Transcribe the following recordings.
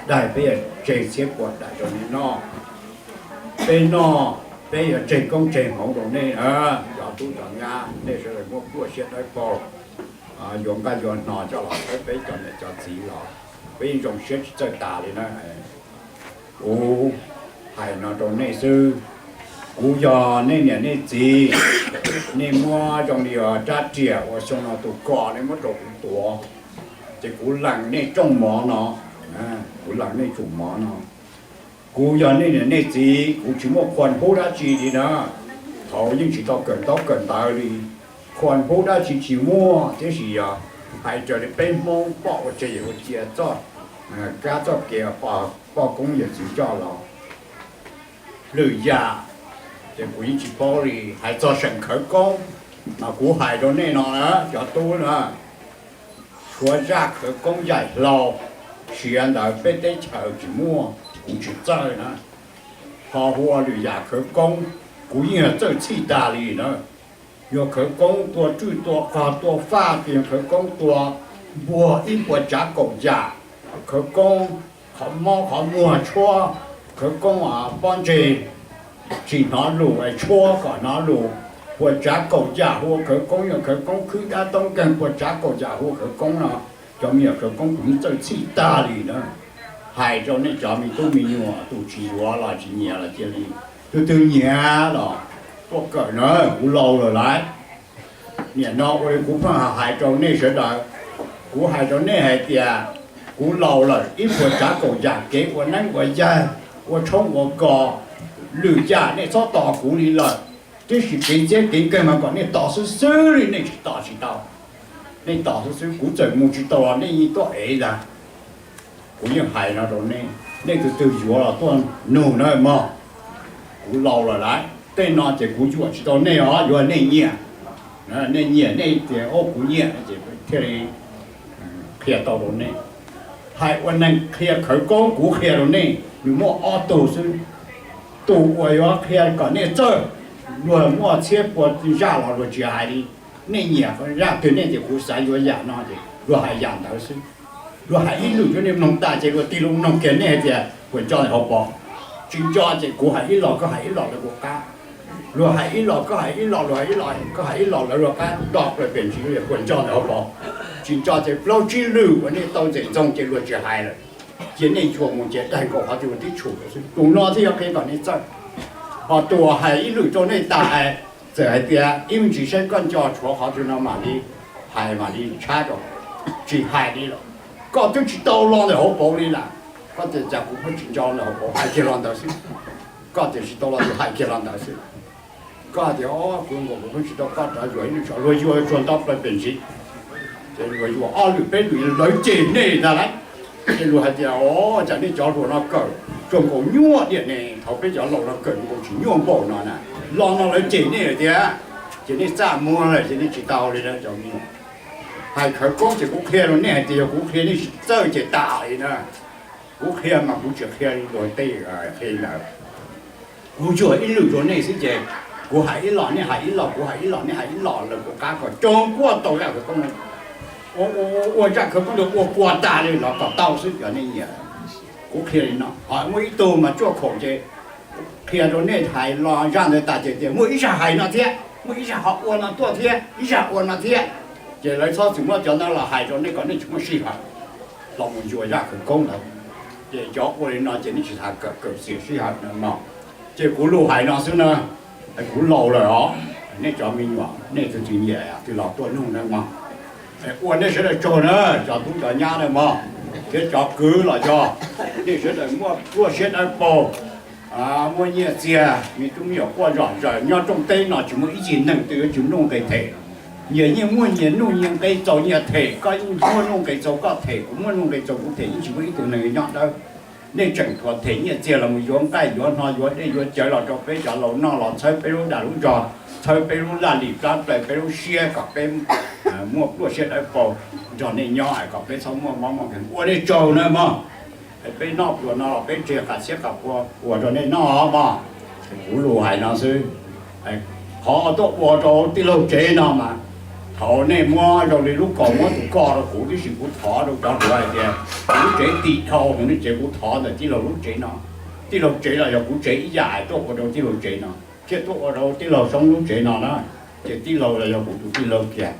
daig, peb yuav tseg txhiab puas daim rau nej noj. Peb noj, peb yuav tseg koob tseg hmoov rau nej. Cov tub cov nyab, nej sawv daws muab pluaj siab dawb paug, yuav nqaij yuav hno coj los thawb peb cov niam cov txiv los peb yeej zoo siab tsis txawj tas li na. Kuv hais no rau nej xwb. Kuv yog nej niam nej txiv, nej muab zoo li rab riam uas xyoo no tus kom nej muab rau kuv tuav, ces kuv lees nej rooj mov no, kuv lees nej tsum mov no. Kuv yog nej niam nej txiv, kuv tsis muaj qhua hub dab tsi li na. Thaud yeej tsis tau kawm ntaub kawm ntawv li, qhua hub dab tsi tsis muaj, tiam sis yog hais raws li peb Hmoob poj ua tseg yawm ua cia txoj kab txoj kev poj koob yawm txwv coj los lwm yam, ces kuv yeej tsis paub li. Hais txog seem khawv koob mas kuv hais rau nej no na, cov tub na, tshuav zaj khawv koob yaim hlau siav ntawd peb teb chaws tsis muaj, kuv tsis txawj na. Ho hu ua lwm yam khawv koob, kuv yeej yog txawj txhij tag li na. Yog khawv koob tua rwj tua qog tua faj, yog khawv koob tua npuag ib puas tsav kaum yam, khawv koob qhov mob qhov muag tshuab, khawv koob pob ntseg tsis hnov lus es tshuab kom hnov lus, puas tsav kaum yam hu ua khawv koob, yog khawv koob khwb dab toob nkeeg puas tsav kaum yam hu ua khawv koob no. Cov me nyuam khawv koob kuv yeej txawj txhij tag li na. Hais rau nej cov me tub me nyuam tus tsis yuav los tsis nyiam los cia li, tus twg nyiam los tuaj kawm na, kuv laus lawm lauj. Nim no ua li kuv pheej hais rau nej sawv daws, kuv hais rau nej hais tias kuv laus lawm, ib puas tsav kaum yam kev ua neeb ua yaig, ua tshoob ua kos, lwm yam nej txhob tos kuv li lawm. Tiam sis kev txiab kev nkeeg mas kom nej tos xwb xwb li, nej tsis tos tsis tau. Nej tos xwb xwb, kuv txawm mus tsis tau los nej yeej tuaj ev ntag. Kuv yeej hais no rau nej, nej tus twg yuav los tuaj nug na mog. Kuv laus lawm lauj, tej no ces kuv yuam tsis tau nej os, yuav nej nyiam. Nej nyiam nej tias o kuv nyiam ces thiaj li qhia tau rau nej. Hais ua neeg qhia khawv koob kuv qhia rau nej nws muaj ob tug xwb. Tus uas yuav qhia kom nej txawj, luag muaj txhiab pua zaj los luag tsis hais li. Nej nyiam zaj twg nej tias kuv xav yuav yam no ces luag hais yam ntawd xwb. Luag hais ib lwm rau nej mloog tas ces luag tig loo mloog kiag nej hais tias puas nco ntawm hauv paus. Tsis nco ces kuv hais ib los koj hais ib los lawv kuv qab. Luag hais ib los koj hais ib los, luag hais ib los koj hais ib los lawv luag qab, nto plaws pem ntsis puas nco ntawm hauv paus. Tsis nco ces plaub tsib lwm uas nej tau ntxeem ntxoo ces luag tsis hais lawm. Cia nej xyuas mus ces daig nkaus qhov twg ua tib tshum xwb. Tus no thiaj yuav qhia kom nej txawj. Ho tus uas hais ib lwm rau nej tas hais, txawm hais tias ib me ntsis saib koj nco tshuav qhov twg no mam li hais mam li tshab rau, tsis hais li lawm. Koj twb tsis tau los ntawm hauv paus li lawm, koj tias cas kuv pheej tsis nco ntawm hauv paus, hais kiag los ntawd xwb. Koj tias tsis tau los tus hais kiag los ntawd xwb. Koj tias o kuv nkaus kuv pheej tsis tau koj rov yuav ib lub tsho, luag yuav tsuag nto plaws pem ntsis, ces luag yuav ob lwm peb lwm lawv cem nej ntag lauj. Ces luag hais tias o cas nej cov hluas no kawm tsuag nkaus nyuaj diam ne, thaum peb cov laus no kawm nkaus tsis nyuaj npaum no na. Los no lawv cem nej lawm tiag, ces nej txaj muag lawm ces nej tsis tau li na cov me nyuam. Hais khawv koob ces kuv qhia rau nej hais tias yog kuv qhia nej tsis txawj ces tas li na. Kuv qhia mas kuv tsis qhia li luag tej qhia ntawd. Kuv tsuas ib lwm rau nej xwb ces kuv hais ib los nej hais ib los, kuv hais ib los nej hais ib los lawv kuv qab kom coob kuaj tau zaj khawv koob. Ua zaj khawv koob ntawd ua puas tas li los kom tau xwb cov nej nyiam. Kuv qhia li no ho muaj ib tug mas tsuaj khaum ces qhia rau nej hais los zaj ntawd tas ces tias muaj ib zaj hais no thiab, muaj ib zaj ho ua no tuaj thiab, ib zaj ua no thiab. Ces lawv txhob txwm muab cov ntawd los hais rau nej kom nej tsis muaj sij hawm los mus yuav zaj khawv koob ntawd. Ces cov ua li no ces nej tsis tas kawm kawm xiam sij hawm na mog. Ces kuv lus hais no xwb na, kuv laus lawm os. Nej cov me nyuam nej tus twg nyiam twg los tuaj nug na mog. Ua nej sawv daws tsaug na, cov tub cov nyab na mog, thiab cov kwv los yog nej sawv daws muaj pluaj siab dawb paug, muaj nyiaj txiag, me tub me nyuam quaj zom zaws. Nyob rooj teb no tsis muaj ib yig neeg twg yuav tsis nuj nqis them. Nyias yeej muaj nyias nuj nyias nqis txaus nyias them, koj yeej muaj nuj nqis txaus koj them, kuv muaj nuj nqis txaus kuv them, yeej tsis muaj ib tug neeg yuav nyob dawb. Nej tseem thuam them nyiaj txiag los mus yuav nqaij yuav hno yuav dej yuav cawv los rau peb cov laus noj los txhawb peb lub dag lub zog, txhawb peb lub laj lim plab plaws peb lub siab kom peb muaj pluaj siab dawb paug nrog nej nyob es kom peb txhob muaj mob muaj nkeeg. Ua nej tsaug na mog. Peb noj pluas no los peb tseg qas xiab qas pua uas rau nej noj mog. Kuv lus hais no xwb. Qhov tuaj ua rau tij laug tsev no mas Thaum nej muab zoo li lub kaus muab tus koj rau kuv, tiam sis kuv thov rau cov hluas hais tias kuv lub tsev tim dhau, kuv lub tsev kuv thov ntawm tij laug lub tsev no. Tij laug tsev los yog kuv tsev ib yam, tuaj ua rau tij laug tsev no thiab tuaj ua rau tij laug Soob lub tsev no na. Ces tij laug los yog kuv tus tij laug kiag.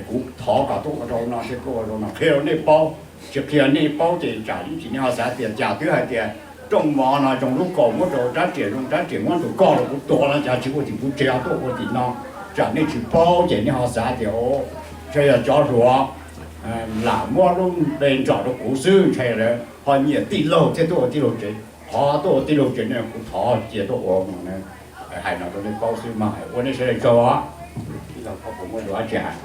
Kuv thov kom tuaj ua rau no thiab tuaj ua rau no, qhia rau nej paub. Tsis qhia nej paub ces tsam ib chim nej ho xav tias cas twb hais tias rooj mov no zoo lub kaus muab rau rab riam, zoo rab riam muab tus koj rau kuv tuag no, cas tsis ua tim kuv tsev tuaj ua tim no. Tsam nej tsis paub ces nej ho xav tias o, ntshe yog cov hluas lam muab lub npe ntsom rau kuv xwb, ntshe lawv ho nyiam tij laug thiaj tuaj ua tij laug tsev. Thov tuaj ua tij laug tsev ne, kuv thov cia tuaj ua no, hais no rau nej paub xwb mas ua nej sawv daws tsaug os. Tij laug, koj puas muaj lus dab tsi hais?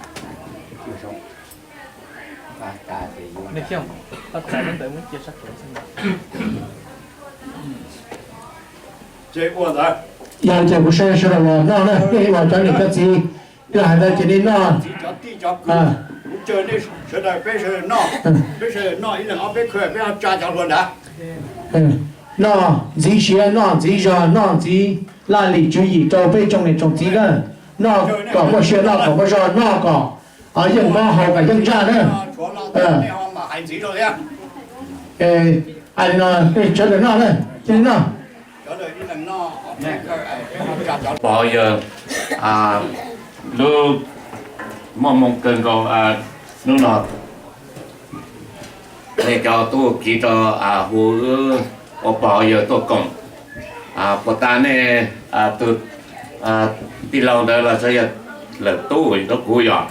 Yog li ces kuv saib sawv daws los noj na, nej ua cov niam cov txiv, yog hais ntawd ces nej noj. Noj ntxiv siab, noj ntxiv zog, noj ntxiv laj lim tswv yim rau peb tsoom niam tsoom txiv na. Noj kom muaj sia, noj kom muaj zog, noj kom yeej mob haus kom yeej ntsaj na. Hais li no, sawv daws noj na, cia li noj. Pog yawg, lub muaj hmoo kawg nkaus, hnub no nej cov tub kiv rau hu wb ua pog yawg tuaj koom. Puas tas nej tus tij laug ntawd los xyov yog lawm tub rau kuv yog.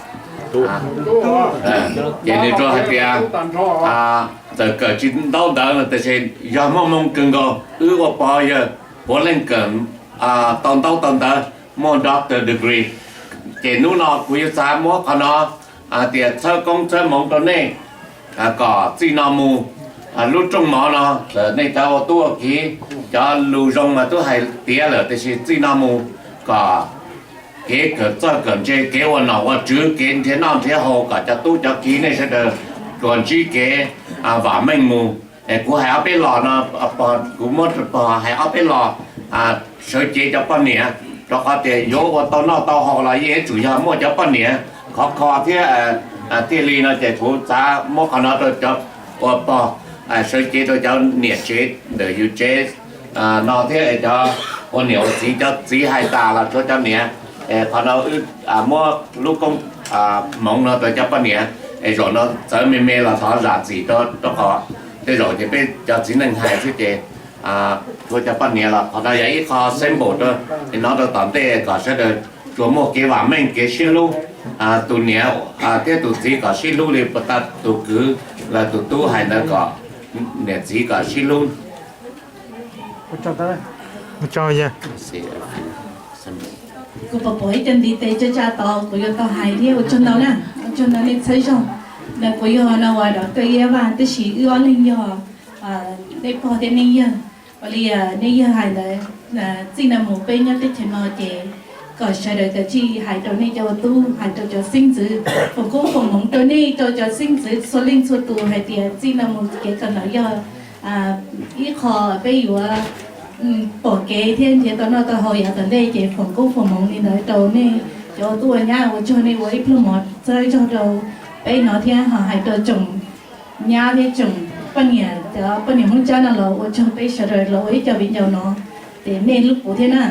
Ces nws tsuas hais tias txawm kawm tsis ntaub ntawv no tiam sis yog muaj hmoo kawg nkaus, wb ua pog yawg puav leej kawm tau ntaub tau ntawv, muaj doctor degree. Ces hnub no kuv yuav xav muab qhov no tias txhawb koob txhawb hmoov rau nej kom txij no mus lub rooj mov no lawm nej cov ua tub ua kiv, cov lus zoo mas tub hais tiav lawm tiam sis txij no mus kom kev kawm txawj kawm ntse, kev ua nom ua tswv, kev nrhiav noj nrhiav haus kom cov tub cov kiv nej sawv daws tsuas ntsib kev vam meej mus. Kuv hais ob peb los no, kuv muab pog hais ob peb los sawv cev cov poj niam, rau qhov tias yuav ua tau noj tau haus los yeej yuav tsum yog muaj cov poj niam khov kho thiab. Thiaj li no ces kuv xav muab qhov no rau cov ua pog sawv cev rau cov niam tsev ntawm yus tsev no thiab cov ua niam ua txiv, cov txiv hais tas los tshuav cov niam. Qhov no wb muab lub koob hmoov no rau cov poj niam, es zaum no txawv me me los thov zam txim rau qhov tej zaum ces peb cov txiv neej hais xwb ces tshuav cov poj niam los qhov no yog ib qho sample rau, es no rau tom ntej kom sawv daws tsuas muaj kev vam meej kev sib hlub. Tus niam thiab tus txiv kom sib hlub li puas tas tus kwv los tus tub hais ntawd kom niam txiv kom sib hlub. Kuv pom pom ib co ntiv tes tsa tsa tod kuv yuav tau hais thiab ua tsaug ntau na, ua tsaug ntau nej txhawb zog. Ntawm kuv yog no uas doctor Iab Vaj, tab sis wb ob leeg yog nej pog thiab nej yawg. Ua li nej yawg hais ntawd, txij no mus peb nyob teb chaws no ces kom sawv daws kav tsij hais rau nej cov ua tub, hais rau cov xeeb ntxwv, foom koob foom hmoov rau nej rau cov xeeb ntxwv txhua leej txhua tus hais tias txij no mus kev kawm ntawv yog ib qho peb yuav pom kev thiab nrhiav tau noj tau haus yav tom ntej ces foom koob foom hmoov li ntawd rau nej cov ua tub ua nyab, ua tsaug nej ua ib pluag mov txhawb zog rau peb no thiab ho hais rau tsoom nyab thiab tsoom poj niam, cov poj niam Hmoob Tsab no los ua tsaug peb sawv daws los ua ib co viv ncaus no, ces nej hlub kuv thiab na.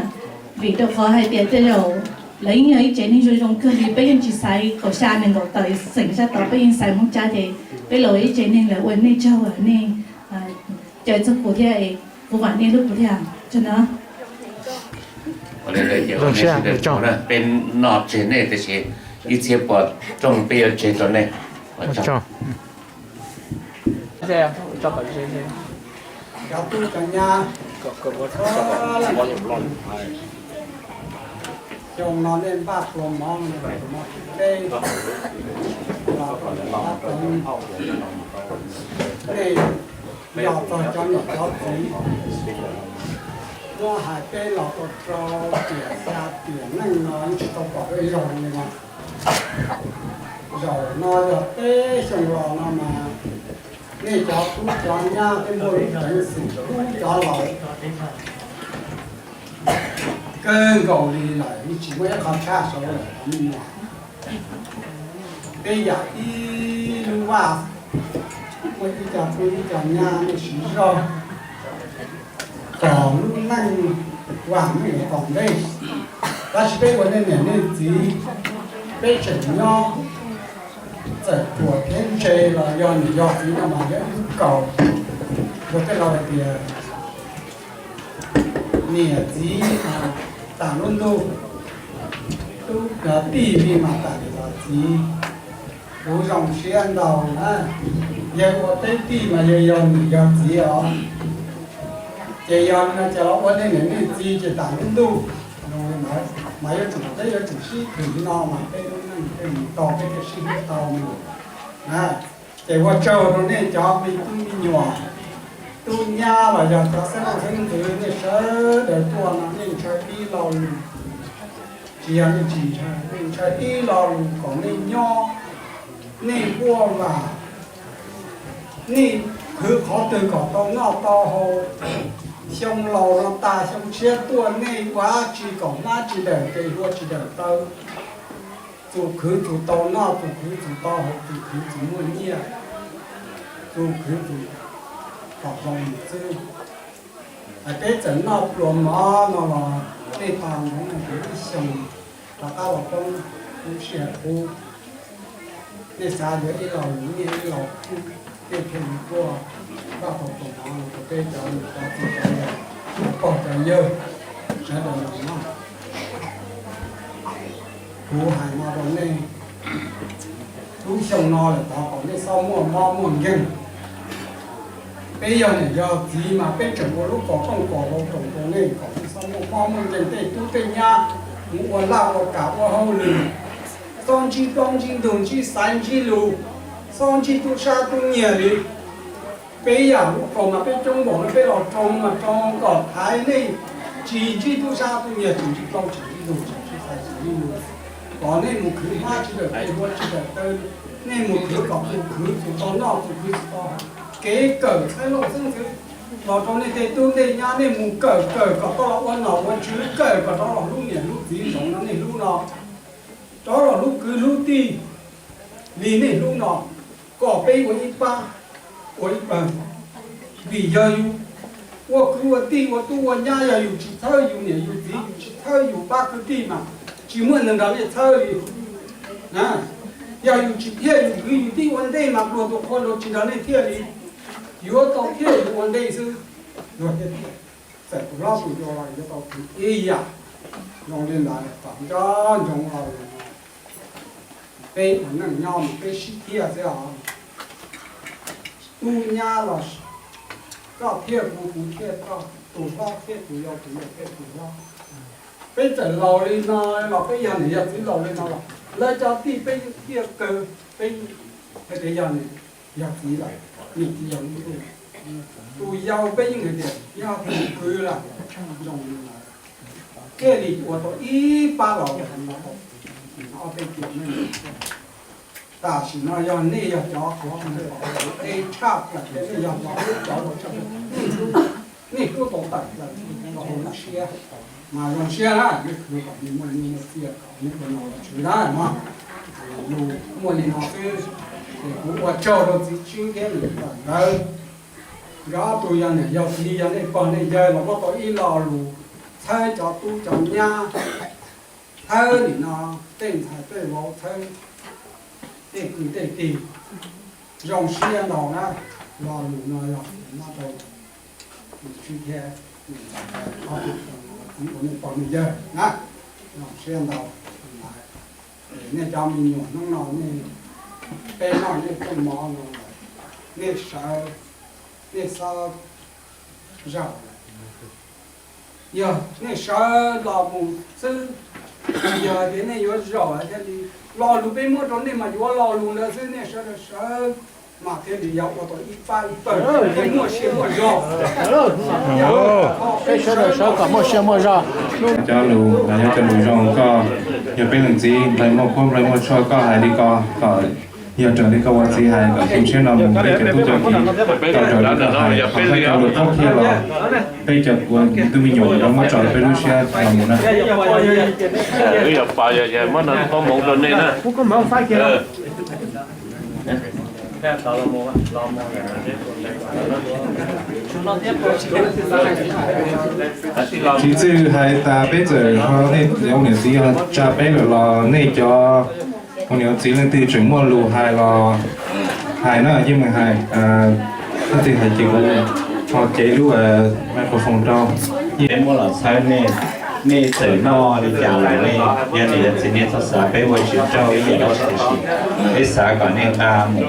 Vim rau qhov hais tias tej zaum lawv yeej yog ib tsev neeg zoo zoo kawg li, peb yeej tsis xaiv kaum xya nees nkaum tawm xeem sab tod, peb yeej xaiv Hmoob Tsab ces peb los ua ib tsev neeg lawv ua nej tsaug, nej caw txog kuv thiab, kuv vam nej hlub kuv thiab. Tsaug ntau. Peb noj tseg nej tiam sis ib txhia puas rooj peb yuav tseg rau nej. Cov tub cov nyab, xyoo no nej npaj tua mov no, peb los nej yog txog cov niam cov txiv, muab hais peb los tau rau tiam xya tiam neej no tsis tau pom ib zaug li no. Zaum no yog peb xyoo los no mas nej cov tub cov nyab peb muaj lub peev xwm hlub cov laus kawg nkaus li lawm, tsis muaj ib qho tshaj saud lawm os. Peb yam ib lub vaj, muaj ib co tub ib co nyab nej siv zog kom lub neej vam meej tom ntej. Tab sis peb ua nej niam nej txiv, peb tseem nyob, txawm ruam thiab ntse los yog niam yog txiv no mas yog ib lub kaus. Luag tej laus hais tias niam txiv mas tam lub ntuj, tub tij li mas tam niam txiv. Kuv zoo siab ntau na, yawg ua peb tij mas yawg yog niam yog txiv os. Ces yog no ces los ua nej niam nej txiv ces tam lub ntuj. Mas yuav tsum peb yuav tsum sib thwm li no mas peb lub neej peb mus tau peb thiaj sib hlub tau mus na. Ces ua tsaug rau nej cov me tub me nyuam, tub nyab los yog cov xeeb leej xeeb ntxwv nej sawv daws tuaj no nej ntshaw ib lo lus, tsis yog nej tsis ntshaw, nej ntshaw ib lo lus kom nej nyob, nej npuaj vam, nej khwv qhov twg kom tau noj tau haus. Xyoo laus no tas xyoo tshiab tuaj nej ua dab tsi kom hmab tsis dawm tes hlua tsis dawm taw. Txus khwv txus tau noj, txus khwv txus tau haus, txus khwv txus muaj nyiaj, txus khwv txus kom zoo mus xwb. Hais peb txawm noj pluas mov no los nej tos ntsoov no ces ib xyoos rov qab los poob lub sij hawm qub. Nej xav yuav ib lo lus, nej ib lo lus, nej thiaj li tuaj noj tau pluas mov no rau peb cov niam cov txiv cov yawg, cov pog cov yawg sawv daws los no. Kuv hais no rau nej, lub xyoo no lawm thov kom nej txhob muaj mob muaj nkeeg. Peb yog niam yog txiv mas peb tseem ua lub kos tooj kos hlau roos rau nej kom nej txhob muaj mob muaj nkeeg, tej tub tej nyab mus ua laj ua kam ua hauj lwm, txhob ntsib plaub ntsib ntug, ntsib xaiv ntsib lus, txhob ntsib tub sab tub nyiag li. Peb yam lub kaus mas peb coob npaum no peb los roos mas roos kom thaiv nej tsis ntsib tub sab tub nyiag, tsis ntsib plaub tsis ntsib ntug, tsis ntsib xaiv tsis ntsib lus, kom nej mus khwv hmab tsis dawm tes hlua tsis dawm taw, nej mus khwv kom txus khwv txus tau noj, txus khwv txus tau haus. Kev kawm txheeb leej txheeb ntxwv los rau nej tej tub tej nyab, nej mus kawm, kawm kom tau los ua nom ua tswv, kawm kom rov los hlub niam hlub txiv zoo no nej hlub no, rov los hlub kwv hlub tij li nej hlub no, kom peb ua ib pab ua ib pawg. Vim yog yus ua kwv ua tij ua tub ua nyab, yog yus tsis txhawb yus niam yus txiv, yus tsis txhawb yus pab kwv tij mas tsis muaj neeg nrog nej txhawb li. Yog yus tsis thiaj yus kwv yus tij ua ntej mas luag tus qhua luag tsis nrog nej thiaj li. Yuav tau thiaj yus ua ntej xwb, luag thiaj thiaj. Txawm tus hlob tus yau los yuav tau khwv ib yam. Zoo li ntawd kom nco ntsoov los peb ua neej nyob mas peb sib thiaj xwb os. Tub nyab los koj thiaj kuv, kuv thiaj koj, tus hlob thiaj tus yau, tus yau thiaj tus hlob. Peb txawm laus li no los peb yog niam yog txiv laus li no los lawv cov tij peb yeej thiaj kawg, peb hais tias yog niam yog txiv lawm, niam txiv yog ib tug. Tus yau peb yeej hais tias yog tus kwv lawm, zoo li ntawd thiaj li ua tau ib pab los ob peb kiag neej. Tam sim no yog nej yog cov qhuav qhov ntawd es tshaj plaws nej yog cov hlub cov laus tshaj plaws, nej hlub tau tawm plaws rau hauv lub siab. Mas zoo siab na, nej khwv kom nej muaj nyiaj muaj txiaj kom nej ua nom ua tswv na mog. Lus muaj li no xwb, ces kuv ua tsaug rau txiv Tswb thiab niam ntawd. Nkawd ob tug yog niam yog txiv yog nej pog nej yawg los muab tau ib lo lus txhawb cov tub cov nyab, txhawb nim no tej ntxhais tej vauv, txhawb tej kwv tej tij. Zoo siab ntau na, lo lus no yog muab rau txiv Tswb thiab niam ntawd ob tug txiv ua nej pog nej yawg na. Zoo siab ntau. Nej cov me nyuam hnub no nej, peb noj nej tej mov no lawm, nej sawv, nej xob zaum lawm. Yog nej sawv los mus xwb, yog hais tias nej yuav zaum thiaj li, lo lus peb muab rau nej mas yuav lo lus ntawd xwb, nej sawv daws sawv mas thiaj li yog ua tau ib pab ib pawg thiaj muaj sia muaj zog. Peb sawv daws sawv kom muaj sia muaj zog. Cov lus, cov lus zoo koj, yog peb leej txiv nplai muaj kuab nplai muaj tshuaj koj hais li ko kom Yog raws li koj ua txiv hais kom xyoo tshiab no mus peb cov tub cov kiv tau raws li koj hais, qhov koj cov lus qhuab qhia los peb cov kuv tus me nyuam no muab tso peb lub siab los mus na. Wb yog pab yog yog muab no koob hmoov rau nej na. Txiv Txwj hais tas peb txawm ho nej cov niam txiv yog tsa peb lawm los nej cov ua niam txiv leej twg tseem muaj lus hais los hais na, yeej meem hais. Leej twg hais ces kuv ho cev lub microphone rau. Peb muab los txhawb nej, nej txawm noj li cas los nej, yog niam yog txiv nej txhob xav, peb ua tsis raug ib yam dab tsi, peb xav kom nej nqa mus.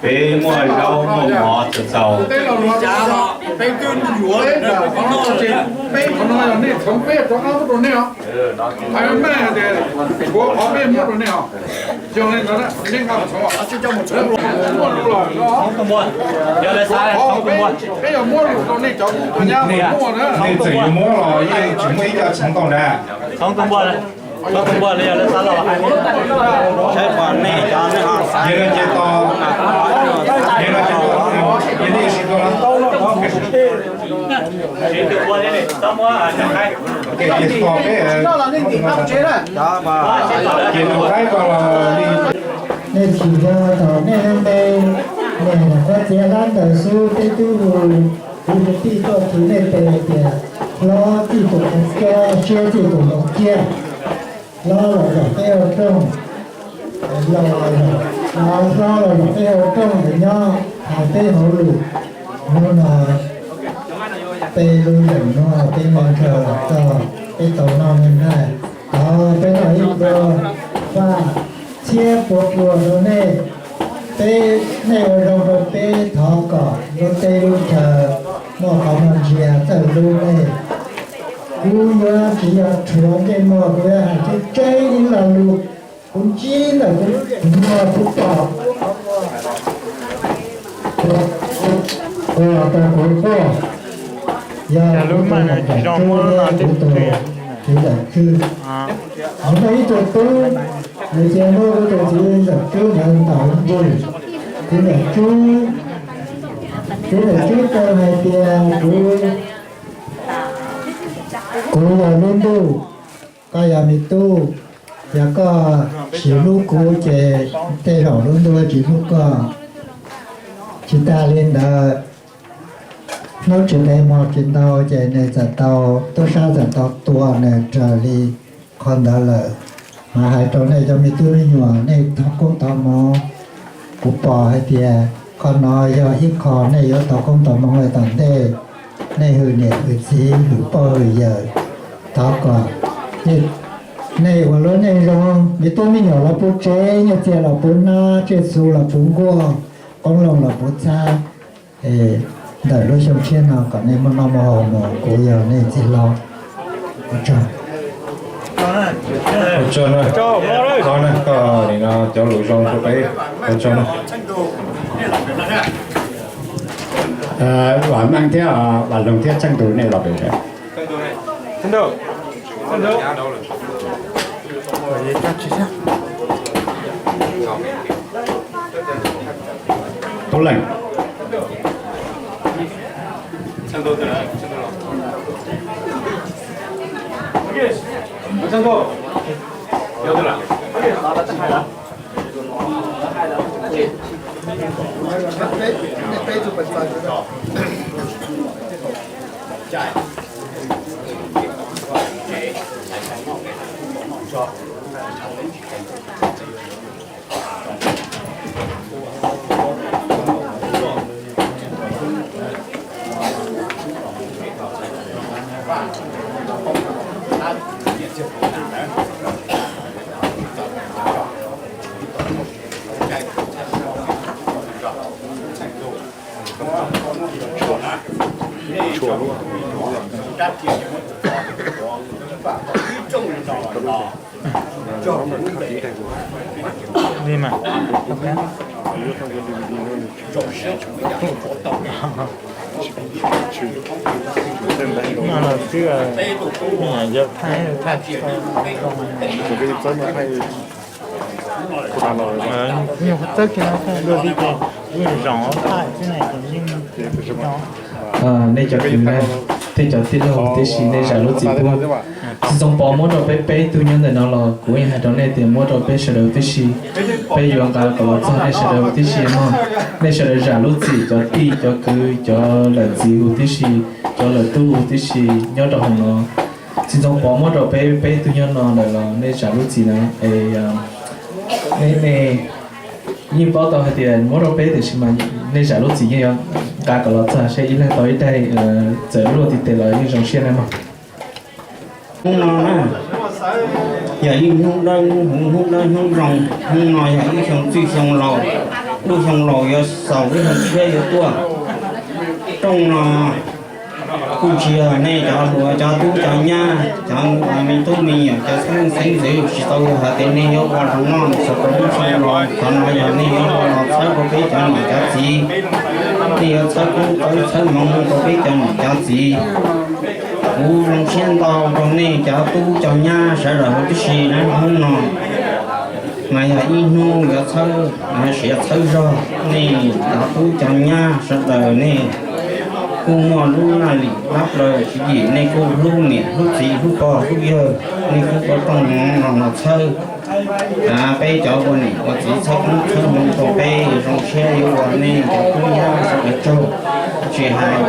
Peb muaj zaub muaj mov txaus txaus. Peb qhov no yog nej txhoov peb rov qab muab rau nej os. Hais meej tias tshuav qhov peb muab rau nej os. Yog li ntawd nej nqa mus txhoov os. Muaj lus los, peb yog muab lus rau nej cov nyab muaj na. Nej txawm yuav muab los yeej tsis muaj ib co txhoov tau na. Txhoov tus npua, txhoov tus npua li yog lawv xav los hais. Yog no ces tos, yog no ces tos, yog nej tsis tos los, ces tos peb, ces tus qaib ko los li. Nej tsis yog thaum nej leej me, nej nyuam qhuav txiav hlab ntawd xwb peb twb hu, hu kwv tij tuaj khwv nej tes tias hlob txij tus qhov kab, siab txij tus ntoo ciaj. Hlob los zaum peb ua rooj, laus los zaum, hlob los zaum peb ua rooj es nyob hais peb hauv lwm. Hnub no peb lub zeem no peb noj ntshaw txog peb tau noj me nqaij, thov peb noj ib pluag faj txhiab puas pluag rau nej. Peb, nej ua zoo rau peb, thov kom lub teb lub chaw muaj qhov muag ntsia txawj hlub nej. Kuv yuav tsis yog rhuav ntsej muag, kuv yuav hais tseeb tseeb ib lo lus. Kuv ntsib ntawm kuv muag kuv pom, tau kuv quaj, yog lub mam ntawm tub, kuv tus txiv ntawm Tswb. Muaj ib tug tub, nws cia muab kuv tus txiv ntawm Tswb ntawd ntaus nrig. Txiv ntawm Tswb, txiv ntawm Tswb tau hais tias kuv, kuv yog lub ntuj, koj yog me tub, yog koj tsis hlub kuv ces tej zaum lub ntuj tsis hlub koj. Tsis tas li ntawd, hnub tsis ntev hmo tsis ntau ces nws txawm tau, tub sab txawm tau tua nws raws li qhov ntawd lawm. Mas hais rau nej cov me tub me nyuam, nej thov koob thov hmoov. Kuv pom hais tias qhov no yog ib qho nej yuav tau koob tau hmoov tom ntej. Nej hwm niam hwm txiv, hwm pog hwm yawm, thov kom nej ua lub neej zoo, me tub me nyuam los puv tsev, nyiaj txiag los puv hnab, tsiaj txhu los puv nkuaj, qoob loo los puv txhab. Ntawm lub xyoo tshiab no kom nej muaj noj muaj haus mus, kuv yog nej txiv hlob. Ua tsaug. Ua tsaug na, koj nim no cov lus zoo rau peb. Ua tsaug na. Vam Meej thiab Vam Loog thiab Tsheej Ntus nej los pem. Tub Leej. Li mas. No los twb yog thaij, thaij. Nyuag txawb kiag no dua li ces zoo thaij xwb na, yeej nej cov kwv na, tej cov tij laug tib si nej zam lub txim pub. Txiv Ntxoov Pov muab rau peb peb tug nyob ntawm no los kuv yeej hais rau nej tias muab rau peb sawv daws tib si. Peb yuav nqa kom los txog nej sawv daws tib si mog. Nej sawv daws zam lub txim cov tij cov kwv cov lawm txiv huv tib si, cov lawm tub huv tib si nyob rau hauv no. Txiv Ntxoov Pov muab rau peb peb tug nyob no lawm los nej zam lub txim na es nej, nej yeej paub tau hais tias muab rau peb tiam sis mas nej zam lub txim yeej yuav nqa kom los txog seb ib leeg tau ib daim txawm luaj tiv tes los yeej zoo siab na mog. Hnub no na, yog ib hnub dawb hnub huv hnub dawb hnub zoo, hnub no yog ib xyoo txwj xyoo laus, lub xyoo laus yuav xaus lub xyoo tshiab yuav tuaj. Rooj no kuj tsis yog nej cov hluas cov tub cov nyab cov me tub me nyuam cov xeeb leej xeeb ntxwv, tsis tau yog hais tias nej yuav ua rau noj xaus rau lub xyoo laus, qhov no yog nej yuav ua los txhawb rau peb cov niam cov txiv, nej yuav txhawb koob txhawb hmoov rau peb cov niam cov txiv. Kuv zoo siab ntau rau nej cov tub cov nyab sawv daws huv tib si na, hnub no mas yog ib hnub yuav txhawb siav txhawb zog, nej cov tub cov nyab sawv daws nej kuj muaj lub laj lim lab plaws tswv yim, nej kuj hlub niam hlub txiv hlub pog hlub yawg, nej kuj ua rooj mov no los txhawb peb cov ua niam ua txiv txhawb koob txhawb hmoov rau peb, zoo siab yuav ua nej cov tub nyab sawv daws tsaug. Tsis hais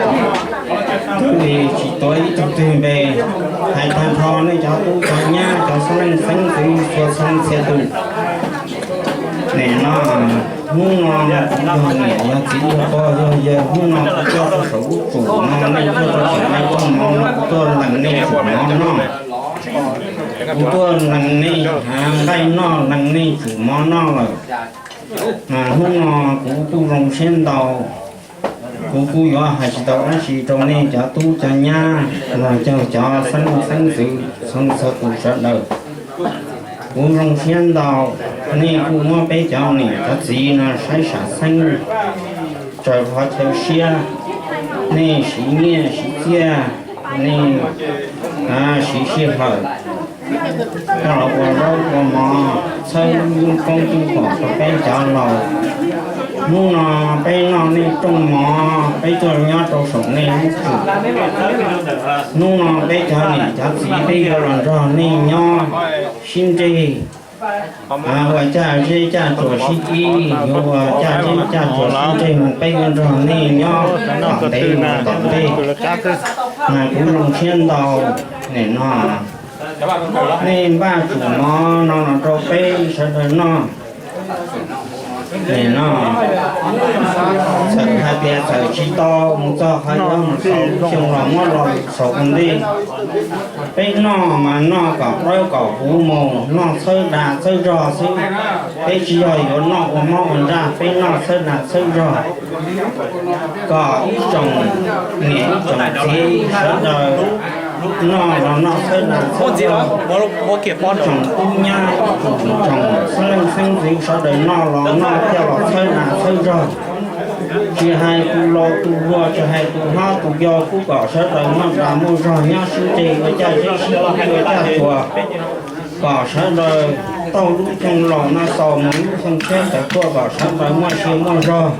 twb li tsis tuav ib tug twg npe, hais tag nrho nej cov tub cov nyab cov xeeb leej xeeb ntxwv txhua txheej txhia tus. Nim no, hnub no yog niam yog txiv yog pog yog yawg, hnub no kuv tuaj rau saum lub tsum no, nej tuaj rau saum nej rooj mov no, kuv tuaj lees nej tsum mov noj. Kuv tuaj lees nej nqaij noj, lees nej tsum mov noj lawm. Mas hnub no kuv kuj zoo siab ntau, kuv kuj yuav hais tsis tau dab tsi rau nej cov tub cov nyab los yog cov xeeb leej xeeb ntxwv txhua txhua tus sawv daws. Kuv zoo siab ntau, nej kuj muab peb cov niam cov txiv no saib sam xeeb, tsaws qhov chaw siab, nej siv nyiaj siv txiaj, nej siv sij hawm coj los ua zaub ua mov, txhawb lub koob lub pom rau peb cov laus. Hnub no peb noj nej rooj mov, peb tuaj nyob rau saum nej lub tsum. Hnub no peb cov niam cov txiv peb yuav los nrog nej nyob sib ntseg, ua caj zeb caj tsuas sib cib, yuav ua caj zeb caj tsuas sib ntseg mus, peb yuav nrog nej nyob tom ntej mus tom ntej. Mas kuv zoo siab ntau, nim no nej npaj tsum mov no los rau peb sawv daws noj. Nim no txawm hais tias txawm tsis tau mus txog qhov yuav mus xaus lub xyoo los muab los xaus ua ntej, peb noj mas noj kom dawb kom huv mus, noj txhawb dag txhawb zog xwb. Peb tsis yog yuav noj ua mob ua ntsaj, peb noj txhawb dag txhawb zog, kom ib tsoom niam ib tsoom txiv sawv daws noj los noj txhawb dag txhawb zog, ib tsoom tub nyab ib tsoom xeeb leej xeeb ntxwv sawv daws noj los noj coj los txhawb dag txhawb zog. Tsis hais tus laus tus hluas, tsis hais tus hlob tus yau, kuj kom sawv daws muaj dag muaj zog nyob sib ntseg ua caj zeb sib cib ua caj tsuas, kom sawv daws taug lub xyoo laus no xaus mus lub xyoo tshiab tawm tuaj kom sawv daws muaj sia muaj zog.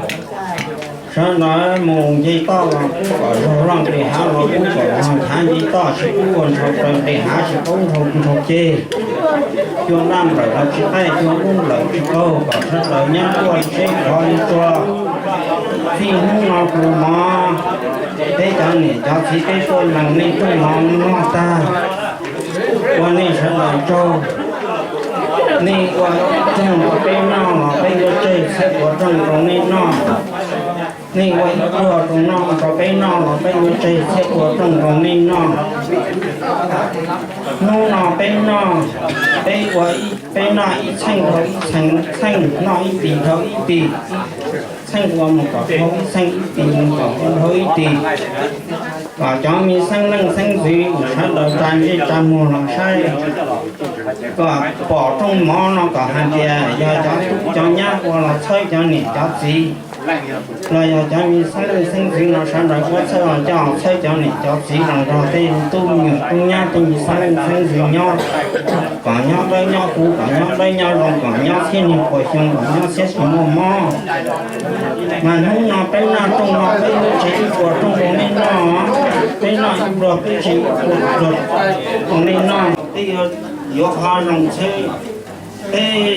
Sawv daws mus nce toj los pub kom zog, loj nqis hav los pub kom zog, nchav nce toj tsis pub ua ntshaus raws nqis hav, tsis pub ntshaus ntshaus ceg. Cua daj nplawm los tsis qaij, cua dub nplawm tsis qaug, kom sawv daws nyob tuaj seb qhov li tsua. Txij hnub no mus mov, peb cov niam cov txiv peb tuaj lees nej rooj mov noj tag, ua nej sawv daws tsaug. Nej ua rooj rau peb noj los peb yuav tseg txhiab puas rooj rau nej noj. Nej ua ib pluag rau noj rau peb noj los peb yuav tseg txhiab puas rooj rau nej noj. Hnub no peb noj, peb ua, peb noj ib txheej dhau ib txheej, txheej noj ib tis dhau ib tis, txheej ua mus kom dhau ib txheej, ib tis mus kom dhau ib tis. Kom cov me xeeb leej xeeb ntxwv sawv daws tsa ntsej tsa muag los saib, kom pom rooj mov no kom hais tias yog cov tub cov nyab ua los txhawb cov niam cov txiv, los yog cov me xeeb leej xeeb ntxwv no sawv daws ua txhawb los coj txhawb cov niam cov txiv los nrog tej tub me nyuam tub nyab tej me xeeb leej xeeb ntxwv nyob. Kom nyob dawb nyob huv, kom nyob dawb nyob zoo, kom nyob txhiab niag puas xyoo, kom nyob txhiab tsis muaj mob. Mas hnub no peb noj rooj no peb yuav tseg ib puas rooj rau nej noj, peb noj ib pluag peb tseg ib pluag rau nej noj. Peb yuav qhov zoo txhawb, peb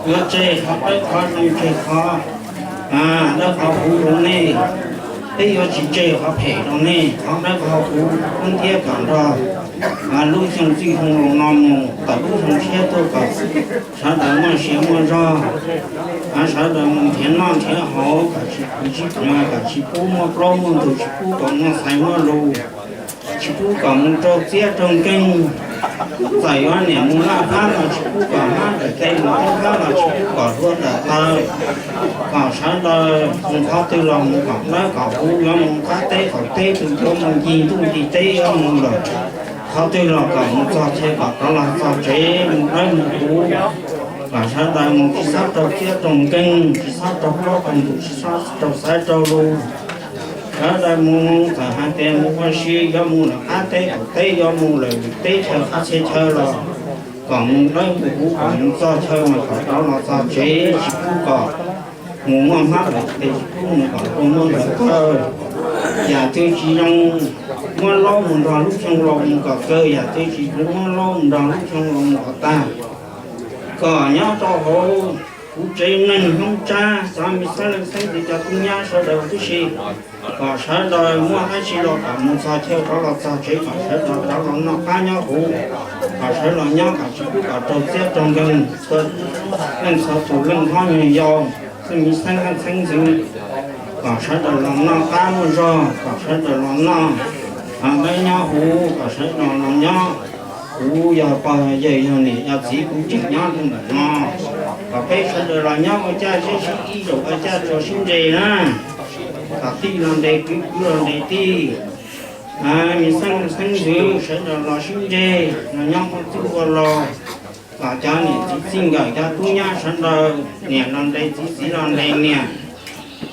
yuav tseg qhov dawb qhov zoo tseg qhov dawb qhov huv rau nej, peb yuav tsis tseg qhov phem rau nej, qhov dawb qhov huv kub thiab kom nrog lub xyoo txwj xyoo laus no mus tawm lub xyoo tshiab tuaj kom sawv daws muaj sia muaj zog, sawv daws mus nrhiav noj nrhiav haus kom tsis kwv tsis pw, kom tsis pub muaj plaub muaj ntug, tsis pub kom muaj xaiv muaj lus, tsis pub kom mus raug txiab raug nkeeg. Txawm yuav niam mus laj hab los tsis pub kom hmab tawm tes mus teb hab los tsis pub kom hlua tawm taw, kom sawv daws mus qhov twg los mus kom dawb kom huv, yuav mus qab teb qaum teb, tus yuav mus ncig ntuj ncig teb yuav mus lawm qhov twg los kom mus txog chaw kom rov los txog tsev mus dawb mus huv, kom sawv daws mus tsis txhob raug txiab raug nkeeg, tsis txhob raug plaub raug ntug, tsis txhob raug xaiv raug lus. Sawv daws mus txawm hais tias mus ua si, yuav mus lawm qab teb qaum teb, yuav mus lawm teb chaws qab txhia chaw los kom mus dawb mus huv, kom mus txog chaw mas kom rov los txog tsev, tsis pub kom mus muaj hmab tawm tes, tsis pub mus kom hlua muaj ntug kaw. Yam twg tsis zoo muab laub mus nrog lub xyoo laus mus kom kaw, yam twg tsis zoo muab laub mus nrog lub xyoo laus mus kom tag. Kom nyob rau hauv kuv tsev neeg Hmoob Tsab, cov me xeeb leej xeeb ntxwv cov tub nyab sawv daws tib si, kom sawv daws muaj dab tsi los kom mus txog chaw rov los txog tsev, kom sawv daws rov los noj qab nyob huv, kom sawv los nyob kom tsis pub kom raug txiab raug nkeeg, leej txhua tus leej hlob nyuag yau, xeeb me xeeb leej xeeb ntxwv, kom sawv daws los noj qab muaj zog, kom sawv daws los noj dawb nyob huv, kom sawv daws los nyob. Kuv yog pog yawg yog niam yog txiv kuv tseem nyob rau ntawm no, kom peb sawv daws los nyob ua caj sib sib ib zaug ua caj tsuas sib nres na, kom tij los nres kwv, kwv los nres tij. Me xeeb xeeb ntxwv sawv daws los sib nres los nyob ua txwj ua laug, kom cov niam txiv txij nkawm cov tub nyab sawv daws niam los nres txiv, txiv los nres niam,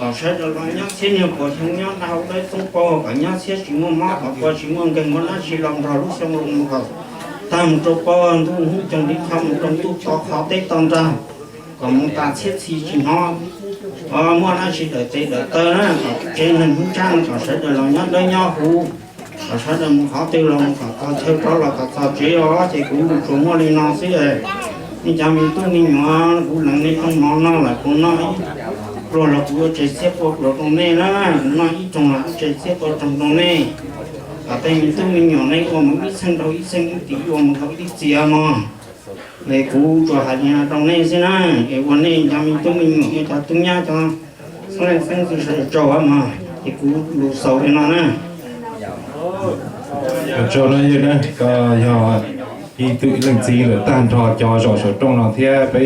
kom sawv daws los nyob txhiab niag puas xyoo, nyob dawb hau dawb txoob paug, kom nyob txhiab tsis muaj mob, kom pua tsis muaj nkeeg, muaj dab tsi los nrog lub xyoo laus mus kom tag mus rau pog ntuj hnub coog ntiv qho mus rau ntuj to qhov teb to nrag, kom mus tas txhiab txhis tsis hnov muaj dab tsi dawm tes dawm taw na, kom tsev neeg Hmoob Tsab no kom sawv daws los nyob dawb nyob huv, kom sawv daws mus qhov twg los mus kom txog chaw rov los kom txog tsev os. Ces kuv tsuas muaj li no xwb. Nej cov me tub me nyuam, kuv lees nej rooj mov no lawm, kuv noj ib pluag los kuv yuav tseg txhiab pua pluag rau nej na, kuv noj ib rooj los kuv tseg txhiab pua rooj rau nej. Kom tej me tub me nyuam nej ua mus ib txheej dhau ib txheej, ib txhis ua mus dhau ib txhis mog. Es kuv tsuas hais li no rau nej xwb na, es ua nej cov me tub me nyuam, nej cov tub nyab cov xeeb leej xeeb ntxwv sawv daws tsaug mog. Ces kuv lus xaus li no na. Tsaug na yawg na, koj yog ib tug leej txiv lawm tag nrho cov zaum saum rooj no thiab peb